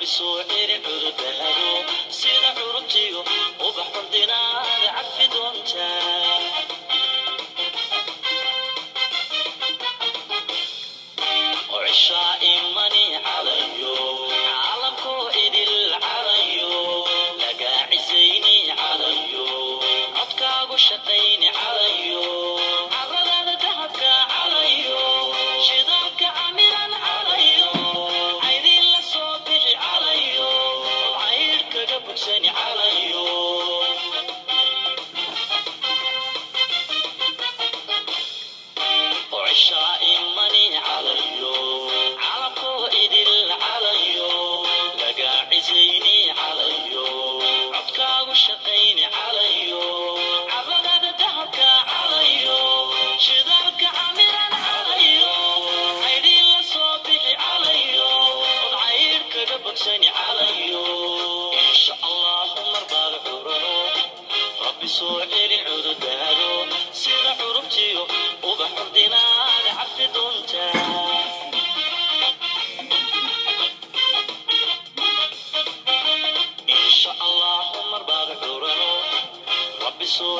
Rabbi soo celi cududaado sida curubtiyo ubax curdinaada cadfi doontaa. Cishaa imani calayo, caalamkoo idil calayo, lagaa cisayni calayo, codkaagu shaqayni calayo, caradaada dahabka calayo, shidaalka camiran calayo, caydin la soo bixi calayo, caydh kaga bogsani calayo. Cishaa imani calayo, caalamkoo idil calayo, lagaa cisayni calayo, codkaagu shaqayni calayo, caradaada dahabka calayo, shidaalka camiran calayo, caydhin la soo bixi calayo, od caydh kaga bogsani calayo. Insha Allahu marbaad curano, Rabbi soo celin cududaado sida curubtiyo ubax curdinaada cadfi doontaa. Insha Allahu marbaad curano, Rabbi soo